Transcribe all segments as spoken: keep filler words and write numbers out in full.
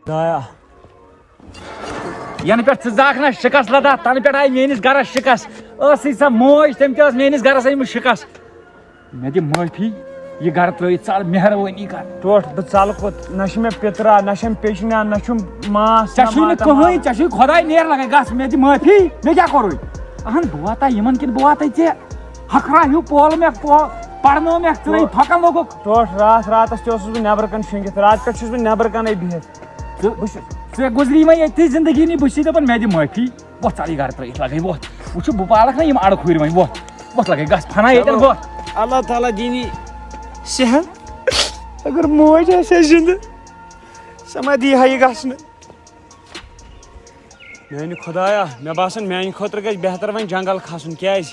خدایا، ینہٕ پٮ۪ٹھ ژٕ زاکھ نہ شکست لدا، تنہٕ پٮ۪ٹھ آیہِ میٲنِس گرس شکست۔ ٲسٕے سۄ موج، تٔمۍ تہِ ٲس میٲنِس گرس أنمٕژ شکست۔ مےٚ دِ معٲفی، یہِ گرٕ ترٲوِتھ ژل، مہربٲنی کر۔ ٹوٹھ، بہٕ ژلہٕ کوٚت؟ نہ چھُ مےٚ پِترا، نہ چھَم پیٚچنہ، نہ چھُم ماس، ژےٚ نہ چھُے نہٕ ماتامال۔ کٕہٕنۍ، ژےٚ چھُے خۄداے نیر لگان، گژھ، مےٚ دِ معٲفی، مےٚ کیٛاہ کوٚرُے؟ اہن، بہٕ واتہٕ یِمن کِنہٕ بہٕ واتَے ژےٚ؟ ہکھرا ہیوٗ پول مےٚ، پو-، پرنوو مےٚ، ژٕ نَے ٹوٹھ۔ پھۄکَن لوٚگُکھ۔ ٹوٹھ، راتھ راتس تہِ اوسُس بہٕ نٮ۪برٕ کَنہِ شۄنٛگِتھ، راتہٕ پٮ۪ٹھ چھُس بہٕ نٮ۪برٕ کَنَے بِہِتھ۔ ژٕ، بہٕ چھُس ژےٚ گُزری وۄنۍ ییٚتھی زندگی نی، بہٕ چھُسے دَپان مےٚ دِ معٲفی۔ وۄتھ ژَلٕے گرٕ ترٛٲیِتھ لَگَے وۄتھ۔ وٕچھُ بہٕ پالَکھ نہ یِم اَڑٕ کھوٗرۍ وۄنۍ، وۄتھ، وۄتھ لَگَے گژھ فنا ییٚتٮ۪ن، چلو، وۄتھ۔ اللہ تعالیٰ دِنی صحت۔ اگر موج آسہِ ہا زِندٕ، سۄ ما دی ہا یہِ گژھنہٕ۔ میانہِ خۄدایا، مےٚ باسان میانہِ خٲطرٕ گژھِ بہتر وۄنۍ جنگل کھسُن۔ کیازِ؟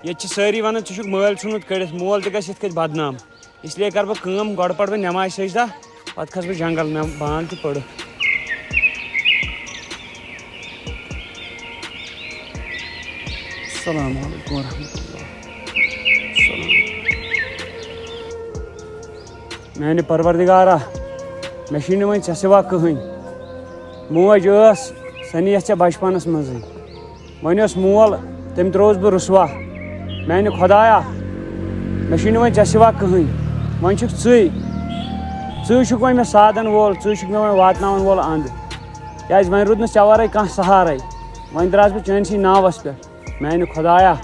ییٚتہِ چھِ سٲری ونان، ژٕ چھُکھ مٲلۍ ژھُنمُت کٔڑِتھ، مول تہِ گژھِ یِتھ کٔنۍ بدنام۔ اس لیے کرٕ بہٕ کٲم، گۄڈٕ پرٕ بہٕ نماز سجدہ، پتہٕ کھسہٕ بہٕ جنگل، مےٚ بانگ تہِ پٔرٕ۔ السلام علیکم ورحمۃ اللہ۔ السلام۔ میانہِ پروردگارا، مےٚ چھُے نہٕ وۄنۍ ژےٚ سوا کٕہٕنۍ۔ موج ٲس، سۄ نی یَتھ ژےٚ بچپنس منٛزٕے۔ وۄنۍ اوس مول، تٔمۍ ترٛووُس بہٕ رُسوا۔ میانہِ خۄدایا، مےٚ چھُے نہٕ وۄنۍ ژےٚ سوا کٕہٕنۍ۔ وۄنۍ چھُکھ ژٕے۔ ژٕے چھُکھ وۄنۍ مےٚ سادن وول، ژٕے چھُکھ مےٚ وۄنۍ واتناوَن وول اَنٛد۔ کیازِ وۄنۍ روٗد نہٕ ژےٚ ورٲے کانٛہہ سہارَے۔ وۄنۍ درٛاس بہٕ چٲنۍسٕے ناوَس پٮ۪ٹھ۔ میانہِ خۄدایا،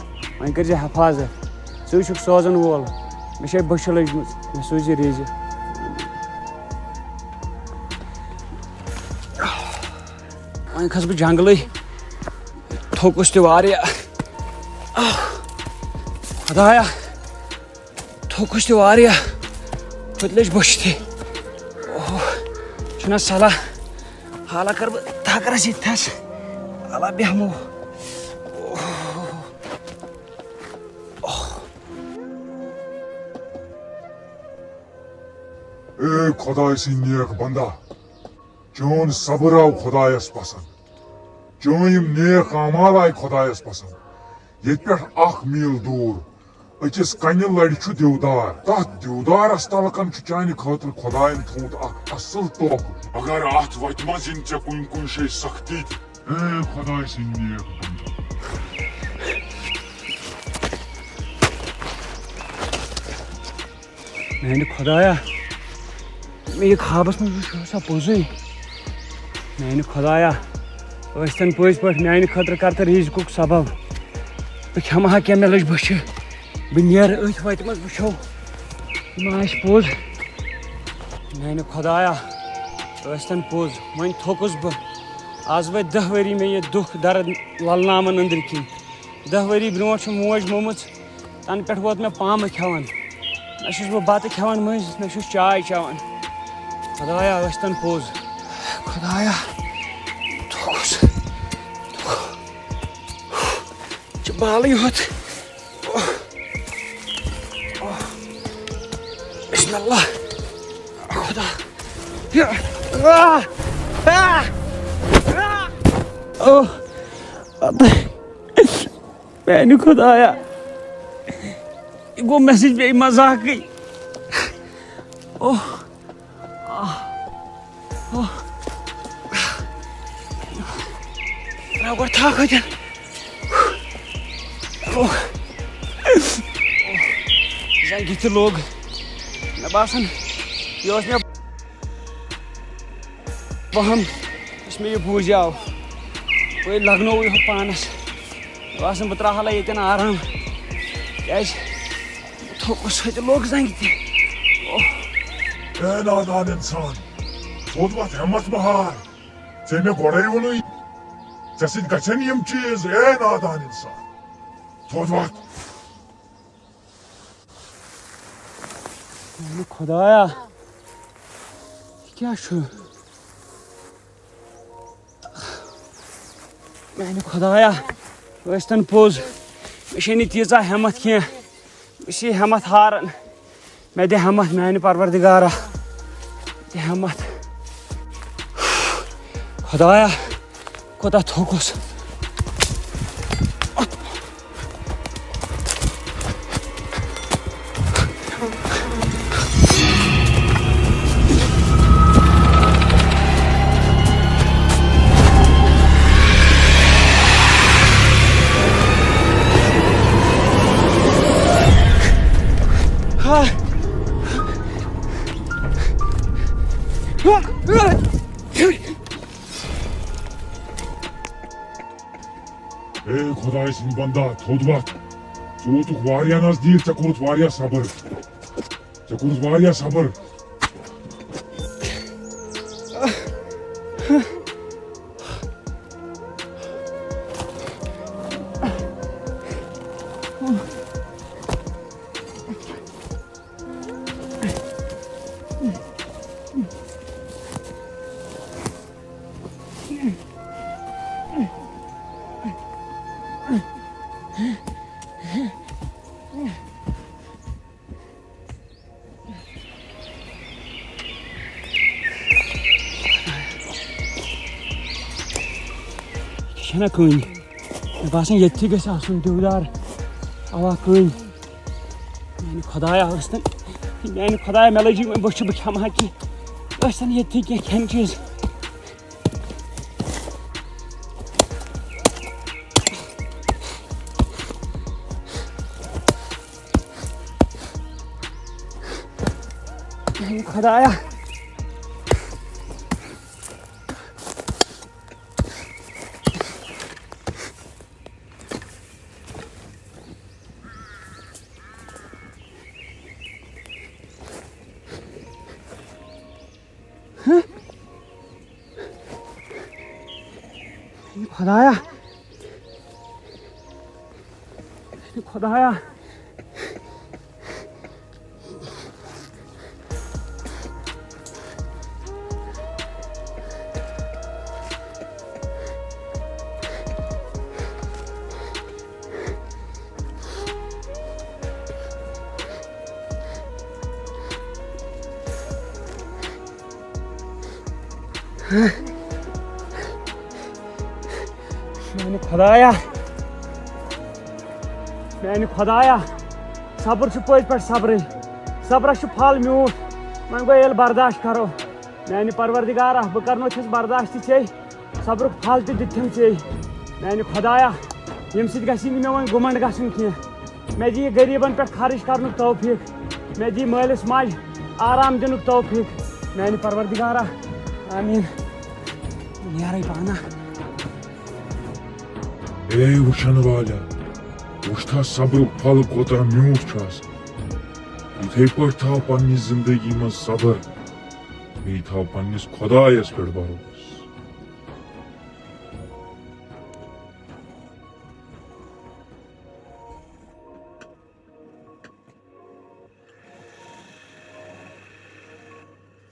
وۄنۍ کٔرۍ زِ حفاظت، ژٕے چھُکھ سوزن وول، مےٚ چھے بٔچھِ لٔجمٕژ، مےٚ سوٗزِ رِزِ۔ وۄنۍ کھس بہٕ جنگلٕے، تھوٚکُس تہِ واریاہ۔ آہ، خۄدایا، تھوٚکُس تہِ واریاہ، ہُتہِ لٔج بٔچھ تہِ۔ اوہ، چھُنہ صلاح، حالہ کر بہٕ تھکرس ییٚتہِ تھس، حالہ بیٚہمو۔ اوہ۔ اے خۄداے سٕنٛدۍ نیک بندا، چون صبر آو خۄدایس پسند، چٲنۍ یِم نیک اعمال آے خۄدایس پسند۔ ییٚتہِ پٮ۪ٹھ اکھ میٖل دوٗر أکِس کنہِ لرِ چھُ دیودار۔ تتھ دیودارس تلہٕ کن چھُ چانہِ خٲطرٕ خۄداین تھوومُت اکھ اصل تحفہٕ۔ اگر اتھ وتہِ منٛز یِن ژےٚ کُنہِ کُنہِ جایہِ سختی تہِ، اے خۄداے سٕنٛدۍ نیک بندٕ۔ میانہِ خۄدایا، مےٚ یہِ خوابس منٛز وُچھ، یہِ اوسا پوٚزُے؟ میانہِ خۄدایا، ٲسۍتن پٔزۍ پٲٹھۍ میانہِ خٲطرٕ کر تہٕ رِزقُک سبب۔ بہٕ کھٮ۪مہٕ ہا کینٛہہ، مےٚ لٔج بٔچھِ۔ بہٕ نیرٕ أتھۍ وتہِ منٛز، وٕچھو، یہِ ما آسہِ پوٚز۔ میانہِ خۄدایا، ٲسۍتن پوٚز، وۄنۍ تھوٚکُس بہٕ۔ از وٲتۍ دَہ ؤری مےٚ یہِ دُکھ درد للناوان أنٛدرۍ کِنۍ۔ دَہ ؤری برونٛٹھ چھِ موج مٲمٕژ، تَنہٕ پٮ۪ٹھ ووت مےٚ پامہٕ کھٮ۪وان۔ نہ چھُس بہٕ بَتہٕ کھٮ۪وان مٔنٛزۍ، نہ چھُس چاے چٮ۪وان۔ خۄدایا، ٲسۍتن پوٚز۔ خۄدایا، تھوٚکُس۔ چھِ بالٕے یوت۔ بسم اللہ۔ خۄدا۔ آ! آ! آ! اوہ، اَدٕ۔ میانہِ خۄدایا، یہِ گوٚو مےٚ سۭتۍ بیٚیہِ مذاقٕے۔ اوہ، آہ، اوہ۔ ترٛاو گۄڈٕ تھکھ ہوٚتٮ۪ن۔ اوہ۔ زنٛگہِ تہِ لوٚگ۔ مےٚ باسان، یہِ اوس مےٚ وہم، یُس مےٚ یہِ بوٗزیو۔ وۄنۍ لگنوو یہِ پانس۔ مےٚ باسان، بہٕ ترٛاوٕ ہا ییٚتٮ۪ن آرام۔ کیٛازِ؟ تھوٚکُس ہوٚتہِ لوٚگ زنٛگہِ تہِ۔ اوہ۔ اے نادان انسان، تھوٚد وتھ، ہمت مہ ہار۔ ژےٚ مےٚ گۄڈے ووٚنُے، ژےٚ سۭتۍ گژھن یِم چیٖز۔ اے نادان انسان، تھوٚد وتھ۔ میانہِ خۄدایا، یہِ کیٛاہ چھُ؟ میانہِ خۄدایا، ٲسۍتن پوٚز، مےٚ چھےٚ نہٕ تیٖژاہ ہٮ۪متھ کینٛہہ، بہٕ چھُس یہِ ہٮ۪متھ ہاران۔ مےٚ دِ ہٮ۪متھ میانہِ پروردگارا، دِ ہٮ۪متھ۔ خۄدایا، کوٗتاہ تھوٚکُس۔ اے خۄداے سٕنٛدۍ بندا، تھوٚد وۄتھ۔ ژٕ ووتُکھ واریاہ نزدیٖک، ژےٚ کوٚرُتھ واریاہ صبر۔ ژےٚ کوٚرُتھ واریاہ صبر۔ یہِ چھَنہ کٕنۍ۔ مےٚ باسان، ییٚتھی گژھِ آسُن دیودار۔ اوا، کٕنۍ۔ میانہِ خۄدایا، ٲسۍ تن، میانہِ خۄدایا، مےٚ لٔج یہِ وۄنۍ بٔچھِ، بہٕ کھٮ۪مہٕ ہا کینٛہہ۔ ٲسۍ تن ییٚتھی کینٛہہ کھٮ۪ن چیٖز۔ میانہِ خۄدایا۔ اے خۄدایا، اے خۄدایا۔ میانہِ خۄدایا، میانہِ خۄدایا، صبر چھُ پٔزۍ پٲٹھۍ صبرٕے۔ صبرس چھُ پھل میوٗٹھ، وۄنۍ گوٚو ییٚلہِ برداشت کرو۔ میانہِ پروردگارا، بہٕ کرنو چھَس برداشت تہِ ژےٚ، صبرُک پھل تہِ دیُتتھم ژےٚ۔ میانہِ خۄدایا، ییٚمہِ سۭتۍ گژھی نہٕ مےٚ وۄنۍ گُمنڈ گژھُن کینٛہہ۔ مےٚ دِ یہِ غریٖبن پٮ۪ٹھ خرٕچ کرنُک توفیٖق۔ مےٚ دِ مٲلِس ماجہِ آرام دِنُک توفیٖق۔ میانہِ پروردگارا، آمیٖن۔ نیرے پانہ۔ اے وٕچھن والیا، وٕچھ تھا صبرُک پھل کوتاہ میوٗٹھ چھُ آسان۔ یِتھے پٲٹھۍ تھاو پننہِ زندگی منٛز صبر، بیٚیہِ تھاو پننِس خۄدایس پٮ۪ٹھ بھروسہٕ۔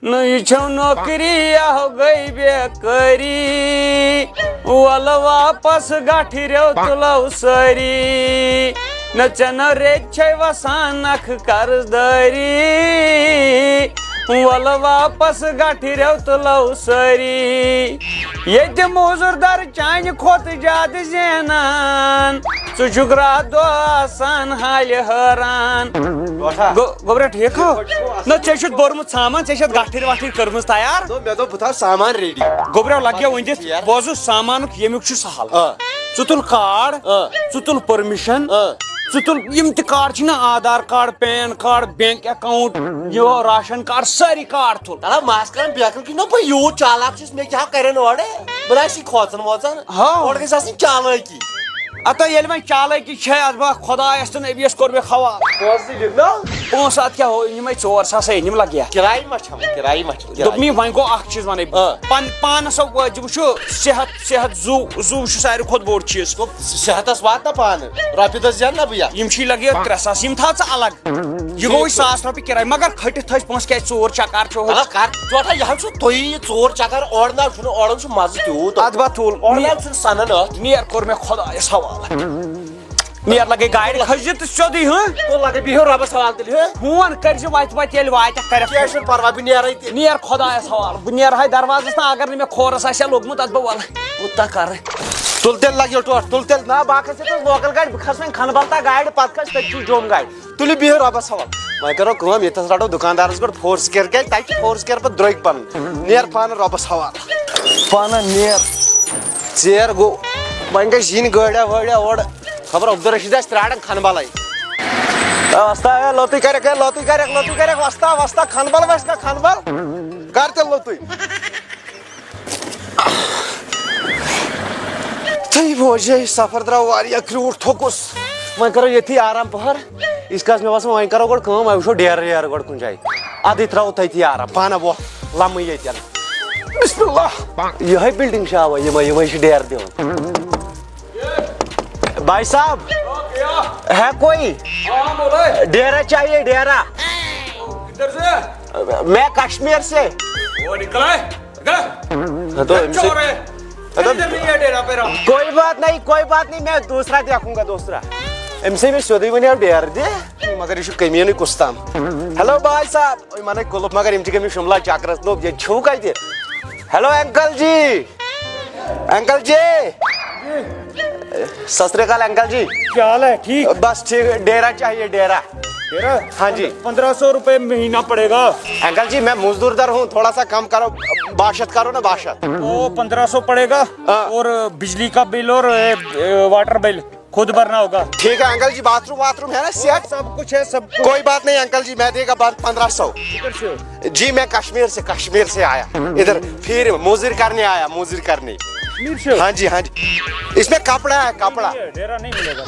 نہ یہِ چھو نوکری، یہِ ہو گٔے بیکٲری۔ وَلہٕ واپس گٹھرٮ۪و تُلو سٲری۔ نہ ژےٚ نہ ریٚتۍ چھے وسان نکھٕ قرض دٲری۔ وَلہٕ واپس گٹھرٮ۪و تُلو سٲری۔ ییٚتہِ موٚزوٗر در چانہِ کھۄتہٕ زیادٕ زینان۔ ژٕ چھُکھ راتھ دۄہ آسان حالہِ حٲران۔ ٹوٹھا۔ گو-، گوٚبرا ٹھیٖک ہو؟ نہ، ژےٚ چھُتھ بوٚرمُت سامان، ژےٚ چھَتھ گٹھٕرۍ وٹھٕرۍ کٔرمٕژ تیار۔ دوٚپ، مےٚ دوٚپ، بہٕ تھاوٕ سامان ریڈی۔ گوٚبرا لگیا ؤنِتھ، یار۔ بوز حظ، سامانُک ییٚمیُک چھُ سہل۔ آ۔ ژٕ تُل کارڈ، آ۔ ژٕ تُل پٔرمِشن، آ۔ ژٕ تُل یِم تہِ کارڈ چھِنہ، Aadhaar card, PAN card, bank account, یہِ راشن کارڈ، سٲری کارڈ تُل۔ تَلہ مَس کَران بیکٕل کِنۍ نہ بہٕ یوٗت چالاک چھُس، مےٚ کیٛاہ کَرن اورٕ؟ بہٕ نہ آسہِ کھوژان ووژان۔ ہاو۔ اورٕ گژھِ آسٕنۍ چالٲکی۔ اَتہ ییٚلہِ وۄنۍ چالٲکی چھے، اَتھ بہٕ خۄدایَس تہٕ نبیَس کوٚر مےٚ حوالہٕ۔ پونٛسہٕ دِکھ نا۔ پونٛسہٕ اَتھ کیٛاہ ہو، یِمَے ژور ساس ہے، یِم لَگہِ ہا۔ کِراے ما چھَم؟ کِراے ما چھَم؟ کِراے۔ دوٚپمَے وۄنۍ گوٚو اَکھ چیٖز وَنَے بہٕ۔ آ۔ پَن-، پانَس سا وٲجِب وٕچھو صحت، صحت زُو، زُو چھُ ساروی کھۄتہٕ بوٚڑ چیٖز۔ دوٚپ صحتَس وات نا پانہٕ، رۄپیہِ دَہ زینہٕ نا بہٕ یَتھ۔ یِم چھی لَگہِ ہا ترٛےٚ ساس، یِم تھاو ژٕ الگ۔ یہِ گوٚو وۄنۍ ساس رۄپیہِ کِراے، مگر کھٔٹِتھ تھٲوِس پونٛسہٕ، کیٛازِ ژور چکر چھُ ہوٚتھ۔ مطلب کر ژوٹھا، یہِ حظ چھُ تُہی یہِ ژور چکر، اورٕ نہ چھُنہٕ، اورٕ چھُ مزٕ تیوٗت۔ ادٕ بہ تُل۔ اورٕ نہ چھُنہٕ سنان اتھ۔ نیر کوٚر مےٚ خۄدایس حوالہٕ۔ نیر لگے گاڑِ کھٔسۍ زِ تہٕ سیوٚدُے، ہہ؟ تُل لگے، بِہِو رۄبس حوالہٕ تیٚلہِ، ہہ؟ فون کٔرۍ زِ وتہِ وتہِ ییٚلہِ واتکھ کرکھ۔ کینٛہہ چھُنہٕ پرواے، بہٕ نیرے تیٚلہِ۔ نیر خۄدایس حوالہٕ، بہٕ نیرٕ ہاے دروازس تام، اگر نہٕ مےٚ کھورس آسہِ ہا لوٚگمُت، ادٕ بہٕ ولہٕ کوٗتاہ کرٕ۔ تُل تیٚلہِ لگیو ٹوٹھ، تُل تیٚلہِ۔ نہ، بہٕ ہا کھسہٕ ییٚتہِ لوکل گاڑِ، بہٕ کھسہٕ وۄنۍ کھنہٕ بل تام گاڑِ، پتہٕ کھسہٕ تٔتی جوٚم گاڑِ۔ تُلِو بِہِو رۄبَس حوال۔ وۄنۍ کَرو کٲم، ییٚتہِ نَس رَٹو دُکاندارَس گۄڈٕ فور سکیر، کیٛازِ تَتہِ چھِ فور سکیر پَتہٕ درٛوٚگۍ پَنٕنۍ۔ نیر پانہٕ رۄبَس حوال۔ پانہ نیر۔ ژیر گوٚو۔ وۄنۍ گژھِ یِنۍ گٲڑیٛا وٲڑیٛا اورٕ۔ خبر عبدالرشیٖد آسہِ پرٛاران کھنہٕ بَلَے۔ اے وۄستا، اے لوٚتُے کَرٮ۪کھ، اے لوٚتُے کَرٮ۪کھ، لوٚتُے کَرٮ۪کھ، وۄستا، وۄستا، کھنہٕ بَل وَسہِ کانٛہہ کھنہٕ بَل؟ کر تیٚلہِ لوٚتُے۔ تہٕ یہِ بوزے سفر درٛاو واریاہ کرٛوٗٹھ تھوٚکُس۔ وۄنۍ کرو ییٚتھی آرام پہر۔ یِتھ کٔنۍ مےٚ باسان وۄنۍ کرو گۄڈٕ کٲم، وۄنۍ وٕچھو ڈیرٕ ویرٕ گۄڈٕ کُنہِ جایہِ۔ اَدٕ یہِ ترٛاوو تٔتی آرام، پانہ وۄتھ لمٕے ییٚتٮ۪ن۔ بسم اللہ۔ یِہوٚے بلڈنگ چھا اَوَے یِمَے، یِمَے چھِ ڈیرٕ دِوان۔ بھائی صاحب، ہے کوئی ہاں، بولے۔ ڈیرا چاہیے، ڈیرا۔ کدھر سے؟ میں کشمیر سے۔ وہ نکلا ہے؟ اگر ہاں تو ان سے چور ہے۔ اگر ادھر نہیں ہے ڈیرا پیرا۔ کوئی بات نہیں، کوئی بات نہیں، میں دوسرا دیکھوں گا، دوسرا۔ أمۍ سٕے مےٚ سیوٚدُے وَنیو ڈیرٕ دِ، مگر یہِ چھُ کٔمیٖنٕے کُس تام۔ ہیلو بھائی صاحب، یِمَن ہے کُلُف، مگر یِم چھِ گٔمٕتۍ شُملا چکرَس لوٚب، ییٚتہِ چھُو کَتہِ؟ ہیلو انکل جی، انکل جی۔ ست سری اکال انکل جی۔ کیا حال ہے؟ ٹھیک؟ بس ٹھیک، ڈیرا چاہیے، ڈیرا۔ ڈیرا؟ ہاں جی۔ پندرہ سو روپے مہینہ پڑے گا۔ انکل جی، میں مزدور در ہوں، تھوڑا سا کم کرو، باشد کرو نا، باشد۔ وہ پندرہ سو پڑے گا۔ ہاں۔ اور بجلی کا بل اور اے، اے، واٹر بل خود بھرنا ہوگا۔ ٹھیک ہے انکل جی، باتھ روم واتھ روم ہے نا سیٹ؟ سب کچھ ہے، سب کچھ۔ کوئی بات نہیں انکل جی، میں دے گا پندرہ سو۔ کدھر سے ہو؟ جی میں کشمیر سے، کشمیر سے آیا ادھر، پھر موزر کرنے آیا، موزر کرنے۔ کشمیر سے ہو؟ ہاں جی، ہاں جی۔ اس میں کپڑا ہے، کپڑا۔ ڈیرا نہیں ملے گا،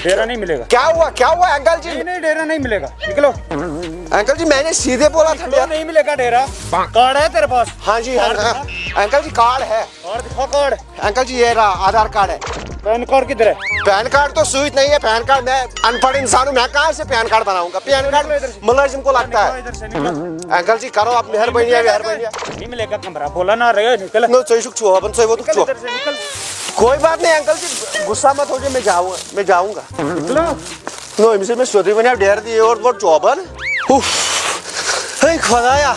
ڈیرا نہیں ملے گا۔ کیا ہوا، کیا ہوا انکل جی؟ نہیں، نہیں، ڈیرا نہیں ملے گا، نکلو۔ انکل جی، میں نے سیدھے بولا تھا نکلو، ڈیرا۔ نہیں ملے گا ڈیرا۔ کارڈ ہے تیرے پاس؟ ہاں جی، ہاں، کارڈ ہاں۔ دکھا۔ انکل جی، کارڈ ہے۔ کارڈ دکھا، کارڈ۔ انکل جی، یہ رہا آدھار کارڈ ہے۔ پین کارڈ کدھر ہے؟ پین کارڈ تو سوچ نہیں ہے، پین کارڈ، میں ان پڑھ انسان ہوں، میں کہاں سے پین کارڈ بناؤں گا؟ پین کارڈ ملازم کو لگتا ہے۔ ادھر سے نکل۔ انکل جی، کرو آپ مہربانی ہے، مہربانی ہے۔ نہیں ملے گا کمرہ، بولا نا رہے، نکل۔ نو، ژٕ چھُکھ چوب، ژٕ ووتُکھ نکل چوب۔ ادھر سے، نکل۔ کوئی بات نہیں انکل جی، غصہ مت ہو جائے، میں جاؤں، میں جاؤں گا۔ نکلو۔ نو، أمِس ہے مےٚ سیوٚدُے وَنیو ڈیرٕ دِ یور گۄڈٕ چوبَن۔ اُف۔ ہے خۄدایا،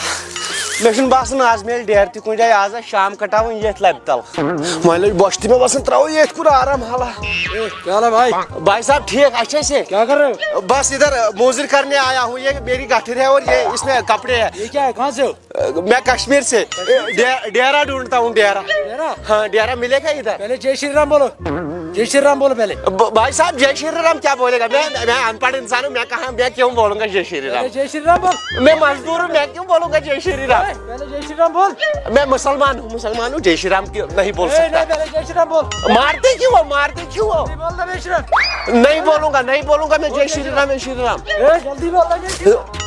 مےٚ چھُنہٕ باسان آز میلہِ ڈیرٕ تہِ کُنہِ جایہِ، آز آسہِ شام کَٹاوٕنۍ ییٚتھۍ لَبہِ تَل۔ وۄنۍ لٔج بۄچھِ تہِ مےٚ باسان ترٛاوو ییٚتھۍ کُن آرام حالا۔ اے، کیا حال ہے بھائی؟ بھائی صاحب ٹھیک، اچھے سے۔ کیا کر رہے ہو؟ بس ادھر موزر کرنے آیا ہوں، یہ میری گٹھر ہے اور یہ اس میں کپڑے ہیں۔ یہ کیا ہے، کہاں سے ہو؟ میں کشمیر سے۔ ڈے-، ڈیرا ڈھونڈتا ہوں، ڈیرا۔ ڈیرا؟ ہاں، ڈیرا ملے گا ادھر؟ پہلے جے شری رام بولو۔ جے شری رام بولو پہلے۔ ب-، بھائی صاحب، جے شری رام کیا بولے گا؟ میں، میں ان پڑھ انسان ہوں، میں کہاں، میں کیوں بولوں گا جے شری رام؟ پہلے جے شری رام بول۔ میں مزدور ہوں، میں کیوں بولوں گا جے شری رام؟ اے، پہلے جے شری رام بول۔ میں مسلمان ہوں، مسلمان ہوں، جے شری رام کیوں نہیں بول اے، سکتا؟ نہیں، پہلے جے شری رام بول۔ مارتے کیوں ہو، مارتے کیوں ہو؟ نہیں بولتا جے شری رام۔ نہیں بولوں گا، نہیں بولوں گا میں جے شری رام، جے شری رام۔ اے، جلدی بول جے شری رام۔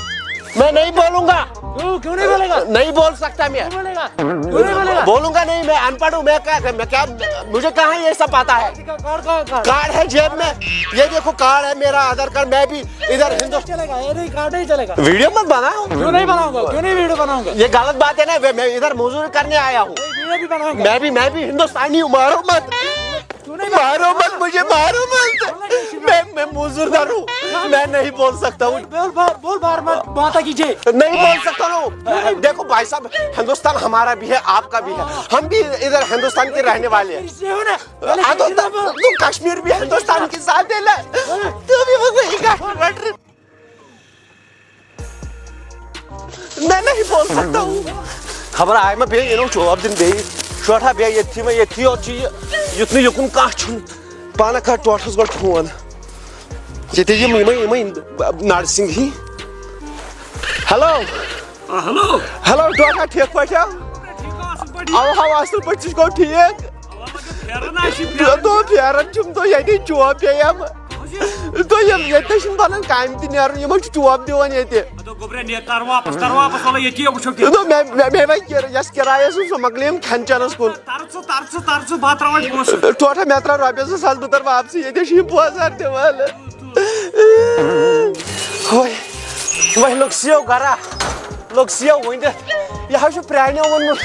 میں نہیں بولوں گا۔ کیوں، کیوں نہیں بولے گا؟ نہیں بول سکتا میں۔ کیوں بولے گا؟ کیوں نہیں بولے گا؟ بولوں گا نہیں، میں ان پڑھ ہوں، میں کیا، میں کیا، مجھے کہاں یہ سب پتا ہے؟ کارڈ کہاں، کارڈ؟ کارڈ ہے جیب میں، یہ دیکھو کارڈ ہے میرا، آدھار کارڈ، میں بھی ادھر ہندو۔ چلے گا، یہ نہیں، کارڈ نہیں چلے گا۔ ویڈیو مت بناؤ۔ کیوں نہیں بناؤں گا؟ کیوں نہیں ویڈیو بناؤں گا؟ یہ غلط بات ہے نا، میں، میں ادھر مزدور کرنے آیا ہوں۔ یہ ویڈیو بھی بناؤں گا۔ میں بھی، میں بھی ہندوستانی ہوں، مارو مت۔ کیوں نہیں مارو مت مجھے، مارو مت۔ میں، میں مزدور دار ہوں، میں نہیں بول سکتا ہوں۔ بول بار، بول بار مت، ماتا کی جے۔ نہیں بول سکتا ہوں۔ دیکھو بھائی صاحب، ہندوستان ہمارا بھی ہے، آپ کا بھی ہے، ہم بھی ادھر ہندوستان کے رہنے والے ہیں۔ اس لیے ہو نا، پہلے ہاں، تو، کشمیر تو، میں بول۔ تو کشمیر بھی ہندوستان کے ساتھ ہے نا۔ تو بھی وہ وہی کشمیر بٹ رہے۔ میں نہیں بول سکتا ہوں۔ خبر آے ما بیٚیہِ، یہِ نہٕ چوب دِنہٕ بیٚیہِ۔ شوٹھا بیٚیہِ ییٚتھی ما، ییٚتھی یوت چھُ یہِ، یُتھ نہٕ یُکُن کانٛہہ چھُنہٕ۔ پانہٕ کر ٹوٹھس گۄڈٕ فون۔ ییٚتہِ یِم، یِمے، یِمے نرسنگ ہی۔ ہیلو۔ آ، ہیلو۔ ہیلو، ٹوٹھا ٹھیٖک پٲٹھۍ چھا؟ ٹھیٖک، اَصٕل پٲٹھۍ۔ اَوا، اَوا، اَصٕل پٲٹھۍ، ژٕ چھُکھ ٹھیٖک؟ اَوا، مگر پھیران آسہِ، پھیران۔ تو پھیران چھُم تو ییٚتہِ چوب پیٚیَم۔ تو ییٚلہِ ییٚتہِ چھُنہٕ بَنان کامہِ تہِ نیرُن، یِمَن چھُ چوب دِوان ییٚتہِ۔ تو گوٚبرا، نیک کر واپس، کر واپس، وَلہٕ ییٚتی وٕچھو کینٛہہ۔ تو مےٚ، مےٚ، مےٚ وَنہِ کِر-، یَس کِرایہِ ٲسٕم، سۄ مۄکلٲیِم کھٮ۪ن چٮ۪نَس کُن۔ تَر ژٕ، تَر ژٕ، تَر ژٕ، بہٕ ہا ترٛاوَے پونٛسہٕ۔ ٹوٹھا مےٚ ترٛاو رۄپیَس زٕ ساس، بہٕ تَرٕ واپسٕے، ییٚتہِ چھِ یِم پونٛسہٕ ہَر تہِ وَلہٕ۔ وۄنۍ، وۄنۍ لوٚگ سیو گَرا، لوٚگ سیو ؤنِتھ۔ یہِ حظ چھُ پرٛانیو ووٚنمُت،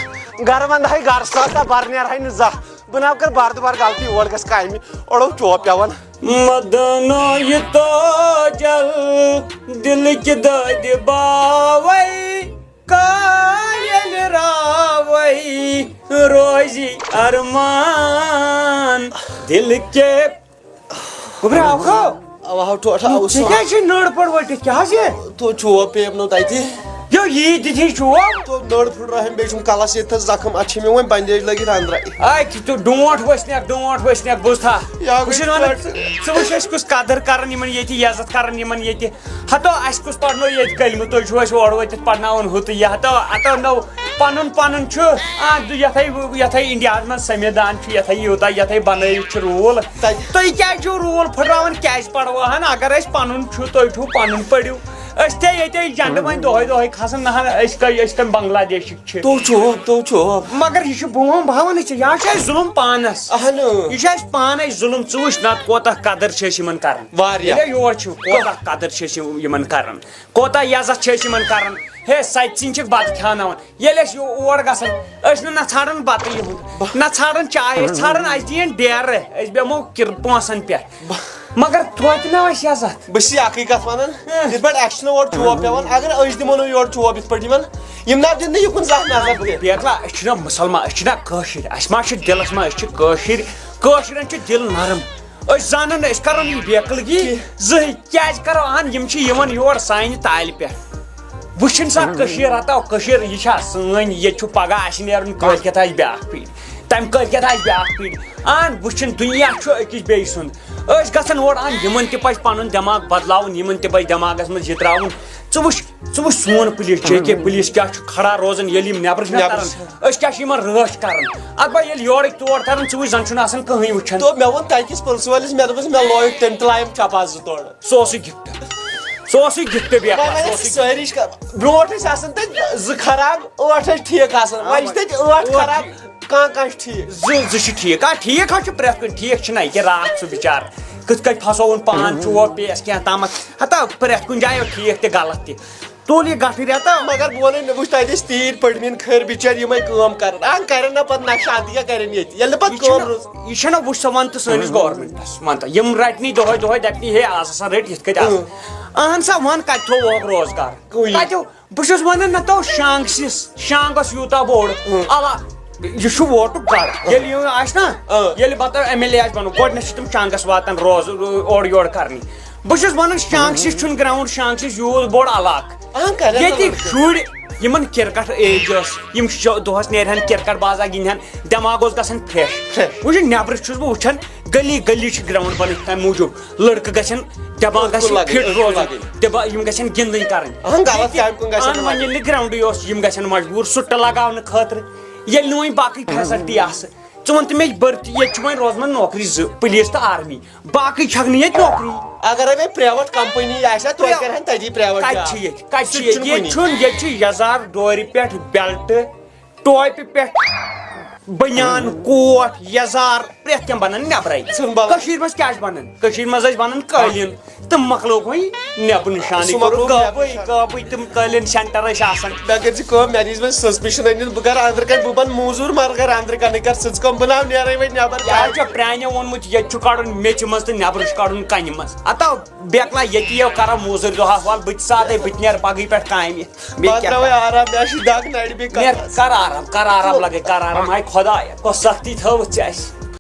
گَرٕ وَندٕ ہَے گَرٕ ساتھ، بَرٕ نیرٕ ہَے نہٕ زانٛہہ۔ بہٕ نہ کر بار دُبار غلطی، اور گژھِ کامہِ، اورو چوب پٮ۪وان۔ مدنو یہ تو جل دل کی دادِ باوے، کایل راوے روزی ارمان دل کے۔ گوٚبرا، آو کھو؟ اوا، ہاو ٹوٹھ، آو ژےٚ سُہ۔ کیٛازِ چھِ نٔر پٲٹھۍ ؤٹِتھ؟ کیٛاہ حظ یہِ؟ تو چوب پیٚیَم نہٕ تَتہِ۔ یو، یی تِتھی چوب؟ تو نٔر پھٕٹرٲوٕم، بیٚیہِ چھُم کَلَس ییٚتہِ تھَس زَخٕم، اَتھ چھِ مےٚ وۄنۍ بنڈیج لٲگِتھ أنٛدرَے۔ آے، تہِ تو ڈونٛٹھ ؤسنَکھ، ڈونٛٹھ ؤسنَکھ، بوٗزتھا؟ یا بہٕ چھُس وَنان، ژٕ، ژٕ وٕچھ اَسہِ کُس قدٕر کَران یِمَن ییٚتہِ، عزت کَران یِمَن ییٚتہِ۔ ہَتو، اَسہِ کُس پَرنو ییٚتہِ کلمہٕ، تُہۍ چھِو اَسہِ اورٕ وٲتِتھ پَرناوان ہُہ تہٕ یہِ۔ ہَتو، ہَتو نو، پنُن پنُن چھُ، آ، یتھے، یتھے انڈیاہس منٛز سمِودان چھُ، یتھے یوٗتاہ، یتھے بنٲوِتھ چھُ روٗل۔ تتہِ۔ تُہۍ کیازِ چھِو روٗل پھٕٹراوان؟ کیازِ پڑوہن؟ اگر أسۍ پنُن چھُ، تُہۍ چھِو پنُن، پٔرِو۔ أسۍ تہِ ییٚتے جنڈٕ وۄنۍ دۄہے دۄہے کھسان، نہ ہن، أسۍ کٔمۍ، أسۍ کٔمۍ بنگلہ دیشٕکۍ چھِ۔ تو چھُ، تو چھُ۔ مگر یہِ چھُ، بہٕ وَنہٕ، بہٕ وَنہٕ ژےٚ، یہِ ہا چھُ اَسہِ ظُلُم پانَس۔ اہن۔ یہِ چھُ اَسہِ پانَے ظُلُم۔ ژٕ وٕچھ نَتہٕ کوتاہ قدٕر چھِ أسۍ یِمَن کَران۔ واریاہ۔ ییٚلہِ یور چھِ، کوتاہ قدٕر چھِ أسۍ یِم-، یِمَن کَران۔ کوتاہ عزت چھِ أسۍ یِمَن کَران۔ ہے، سَتہِ سِنۍ چھِکھ بَتہٕ کھیٛاناوان۔ ییٚلہِ أسۍ یور گژھان، أسۍ نہٕ نہ ژھانٛڈان بَتہٕ یِہُنٛد، نہ ژھانٛڈان چاے، أسۍ ژھانٛڈان اَسہِ دِیِن ڈیرٕ، أسۍ بیٚہمو کِر-، پونٛسَن پٮ۪ٹھ۔ مگر توتہِ نہ ٲسۍ عزت۔ بہٕ چھُس یہِ اَکٕے کَتھ وَنان، ہہ۔ یِتھ پٲٹھۍ اَسہِ چھُنہٕ اورٕ چوب پٮ۪وان، اگر أسۍ دِمو نہٕ یورٕ چوب یِتھ پٲٹھۍ یِمَن، یِم نہ دِن نہٕ یِکُن زانٛہہ نظر تہِ۔ بیکلا، أسۍ چھِنہ مُسلمان، أسۍ چھِنہ کٲشِرۍ، اَسہِ ما چھِ دِلَس منٛز، أسۍ چھِ کٲشِرۍ، کٲشرٮ۪ن چھِ دِل نرم۔ أسۍ زانو نہٕ، أسۍ کرو نہٕ یہِ بیکلگی کینٛہہ۔ زٕہٕے۔ کیازِ کرو؟ اہن، یِم چھِ یِوان یور سانہِ تالہِ پٮ۪ٹھ۔ وٕچھِن سا کٔشیٖر، ہتاو کٔشیٖر، یہِ چھا سٲنۍ؟ ییٚتہِ چھُ پگاہ اَسہِ نیرُن، کٲلۍ کٮ۪تھ آسہِ بیٛاکھ پیٖڈ، تَمہِ کٲلۍ کٮ۪تھ آسہِ بیٛاکھ پیٖڈ۔ اہن، وٕچھِن، دُنیا چھُ أکِس بیٚیہِ سُنٛد۔ أسۍ گژھن اورٕ، اہن، یِمن تہِ پزِ پنُن دٮ۪ماغ بدلاوُن، یِمن تہِ پزِ دٮ۪ماغس منٛز یہِ ترٛاوُن۔ ژٕ وٕچھ، ژٕ وٕچھ سون پُلیٖس، جے کے پُلیٖس کیٛاہ چھُ کھڑا روزان، ییٚلہِ یِم نٮ۪برٕ چھِ نٮ۪برٕ تران، چھِ۔ أسۍ کیٛاہ چھِ یِمن رٲچھ کران؟ اَدٕ بہٕ ییٚلہِ یورٕکۍ تور تران، ژٕ وٕچھ، زن چھُنہٕ آسان کٕہٕنۍ وٕچھان۔ تو مےٚ ووٚن تَتہِ کِس پُلسہٕ وٲلِس، مےٚ دوٚپُس، مےٚ لویُک تٔمۍ تہِ لایَم چپا زٕ تورٕ۔ سُہ اوسُے گِفٹ۔ سُہ اوسُے گِفٹ بیکار، وۄنۍ سُہ وۄنۍ اوسُے ٲسۍ سٲری ش-، برونٛٹھ ٲسۍ آسان تَتہِ زٕ خراب، ٲٹھ ٲسۍ ٹھیٖک آسان۔ وۄنۍ چھِ تَتہِ ٲٹھ ٲٹھ خراب، ٹھیٖک۔ کانٛہہ کانٛہہ چھُ ٹھیٖک۔ زٕ، زٕ چھِ ٹھیٖک۔ آ، ٹھیٖک حظ چھُ پرٛٮ۪تھ کُنہِ۔ ٹھیٖک چھُنہ یہِ کہِ راتھ سُہ بِچارٕ کِتھ کٔنۍ پھسووُن پان چوب پیٚیَس کینٛہہ تامَتھ۔ ہتا پرٛٮ۪تھ کُنہِ جایہِ اوس ٹھیٖک تہِ غلط تہِ۔ تُل یہِ گٹھٕ رٮ۪تہ۔ مگر بہٕ وَنَے، مےٚ وٕچھ تَتہِ ٲسۍ تیٖرۍ پٔڑمِن خٲر بِچٲرۍ، یِمَے کٲم کَران۔ آ، کَرن نہ پَتہٕ نَشہٕ، اَدٕ کیٛاہ کَرن ییٚتہِ؟ ییٚلہِ نہٕ پَتہٕ یہِ کٲم چھُنہ، روٗز۔ یہِ چھَنہ وٕچھ سا وَن تہٕ سٲنِس گورمٮ۪نٛٹَس، وَن تہٕ یِم رَٹنی دۄہَے دۄہَے دَپنی، ہے، آز ہسا رٔٹۍ یِتھ کَتۍ آز۔ اۭں۔ اہن سا، وَن کَتہِ تھوٚو وۄنۍ روزگار؟ کُنی۔ کَتیو؟ بہٕ چھُس وَنان، نہ تو شانٛگسِس، شانٛگَس یوٗتاہ بوٚڑ۔ اۭں۔ اَوا، یہِ چھُ ووٹُک گڑھ۔ ییٚلہِ یہِ آسہِ نہ، اۭں۔ ییٚلہِ پَتہٕ ایم ایل اے آسہِ بَنُن، گۄڈٕنٮ۪تھ چھِ تِم شانٛگَس واتان روز-، اورٕ یورٕ کَرنہِ۔ بہٕ چھُس وَنان، شانٛگسِس چھُنہٕ گرٛاوُنٛڈ، شانٛگسِس یوٗت بوٚڑ علاقہٕ۔ اَہَن، کَرن ییٚتہِ نہ لٔڑکہٕ۔ شُرۍ یِمَن کرکٹ ایج ٲس، یِم شو-، دۄہَس نیرِہَن کرکٹ بازا گِنٛدہَن، دٮ۪ماغ اوس گژھان فرٛٮ۪ش۔ فرٛٮ۪ش۔ وٕچھ، نٮ۪برٕ چھُس بہٕ وٕچھان، گلی گلی چھِ گرٛاوُنٛڈ بَنٲوِتھ تَمہِ موٗجوٗب۔ لٔڑکہٕ گژھن، دٮ۪ماغ گژھِ أنٛدکُن لَگٕنۍ، فِٹ أنٛدکُن روزُن۔ لَگٕنۍ۔ دٮ۪ماغ، یِم گژھن گِنٛدٕنۍ کَرٕنۍ۔ اَہَن، غلط ییٚتہِ کامہِ کُن گژھن اَہَن، نہٕ وۄنۍ لَگٕنۍ۔ ییٚلہِ نہٕ گرٛاوُنٛڈٕے اوس، یِم گژھن مجبوٗر سُٹہٕ لَگاونہٕ خٲطرٕ۔ ییٚلہِ نہٕ وۄنۍ باقٕے فیسَلٹی آسہٕ، ژٕ وَن تہٕ مےٚ، بٔرتھ ییٚتہِ چھِ وۄنۍ روزان نوکری زٕ، پُلیٖس تہٕ آرمی۔ باقٕے چھکھ نہٕ ییٚتہِ نوکری۔ اگرے وۄنۍ پرٛیویٹ کمپنی آسہِ ہا، توتہِ تہٕ کرٕہن تَتی پرٛیویٹ کَتہِ جاب۔ چھِ ییٚتہِ؟ کَتہِ چھِ سُہ تہِ ییٚتہِ؟ چھُنہٕ ییٚتہِ کُنی۔ چھُنہٕ، ییٚتہِ چھِ یَزار ڈورِ پٮ۪ٹھ بیلٹہٕ، ٹوپہِ پٮ۪ٹھ بٔنیان، کوٹ، یَزار، پرٛٮ۪تھ کینٛہہ بَنان نٮ۪برَے۔ ژھٕن بَلاے۔ کٔشیٖر منٛز کیٛاہ چھِ بَنان؟ کٔشیٖر منٛز ٲسۍ بَنان قٲلیٖن، تہٕ مۄکلووُکھ وۄنۍ نٮ۪بہٕ نِشانٕے، سُہ مۄکلووُکھ کوٚرُکھ نٮ۪بہٕ گٲبٕے، نِشان۔ گٲبٕے تِم قٲلیٖن سینٹر ٲسۍ آسان۔ مےٚ کٔرۍ زِ کٲم، مےٚ دِژ وۄنۍ سسپشن أنِتھ، بہٕ کَرٕ أنٛدرٕ کَنہِ، بہٕ بَنہٕ موزوٗر، مگر أنٛدرٕ کَنہِ کَر سٕژ کٲم، بہٕ ناو نیرَے وۄنۍ نٮ۪بر۔ یہِ حظ چھُ پرٛانیو ووٚنمُت، ییٚتہِ چھُ کَڑُن میٚژِ منٛز تہٕ نٮ۪برٕ چھُ کَڑُن کَنہِ منٛز۔ ہتا بیکلا ییٚتی یو کرو موزوٗرۍ دۄہَس وَل، بہٕ تہِ سادَے، بہٕ تہِ نیرٕ پَگہٕ پٮ۪ٹھ کامہِ۔ بیٚیہِ پَتہٕ کیٛاہ ترٛاوَے کَرٕ؟ آرام، مےٚ چھِ دَگ نَرِ بیٚیہِ کَتھ۔ نیر کَر آرام، کَر آرام لَگے، کَر آرام۔ ہاے خۄدایا، کۄس سختی تھٲوٕتھ ژےٚ اَسہِ۔